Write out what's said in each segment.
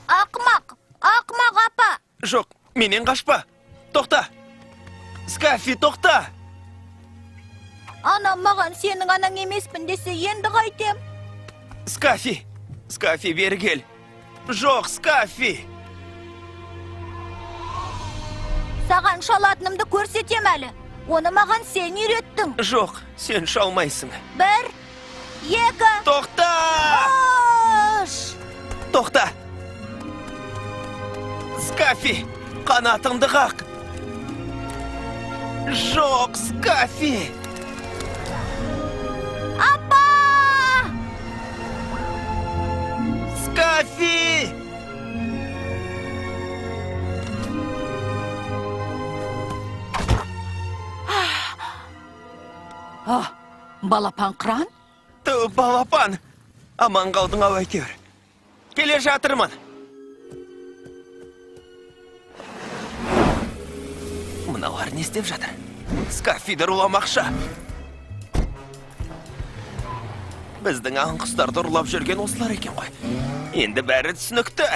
Ақымақ, ақымақ апа. Жоқ, менен қашпа. Тоқта. Скафи, тоқта. Анам маған сенің анаң емеспін десе, енді қайтем? Скафи! Скафи, бері кел. Жоқ, Скафи! Саған шалатынымды көрсетем әлі. Оны маған сен үйреттің. Жоқ, сен шалмайсың. 1, 2, Тоқта! 3. Тоқта! Скафи, қанатыңды қақ! Жоқ, Скафи! Апа! Скафи! А, балапан қыран? Ту, балапан! Аман қалдың ау әйтеуір. Келе жатырмын. Мыналар не істеп жатыр? Скафиді ұрламақшы. Біздің аң құстарды ұрлап жүрген осылар екен ғой. Енді бәрі түсінікті.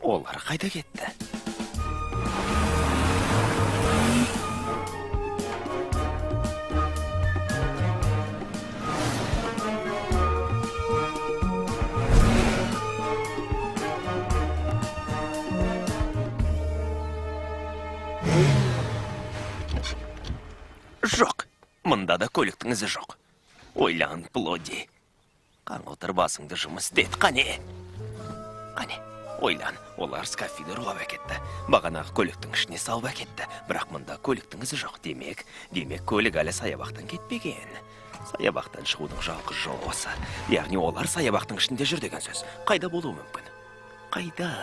Олар қайда кетті? Жоқ, мұнда да көліктің ізі жоқ. Ойлан, Плоди. Қаңылтыр басыңды жұмыс істет, қане. Қане, ойлан, олар Скафиді ұрлап әкетті. Бағанағы көліктің ішіне салып әкетті. Бірақ мұнда көліктің ізі жоқ. Демек, көлік әлі саябақтан кетпеген. Саябақтан шығудың жалғыз жолы осы. Яғни олар саябақтың ішінде жүр деген сөз. Қайда болуы мүмкін? Қайда?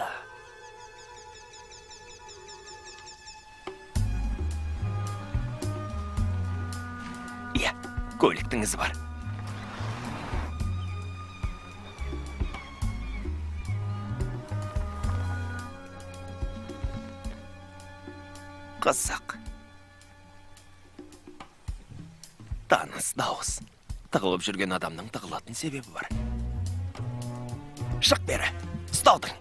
Иә, көліктің ізі бар. Қызық. Таныс дауыс. Тығылып жүрген адамның тығылатын себебі бар. Шық бері, ұсталдың.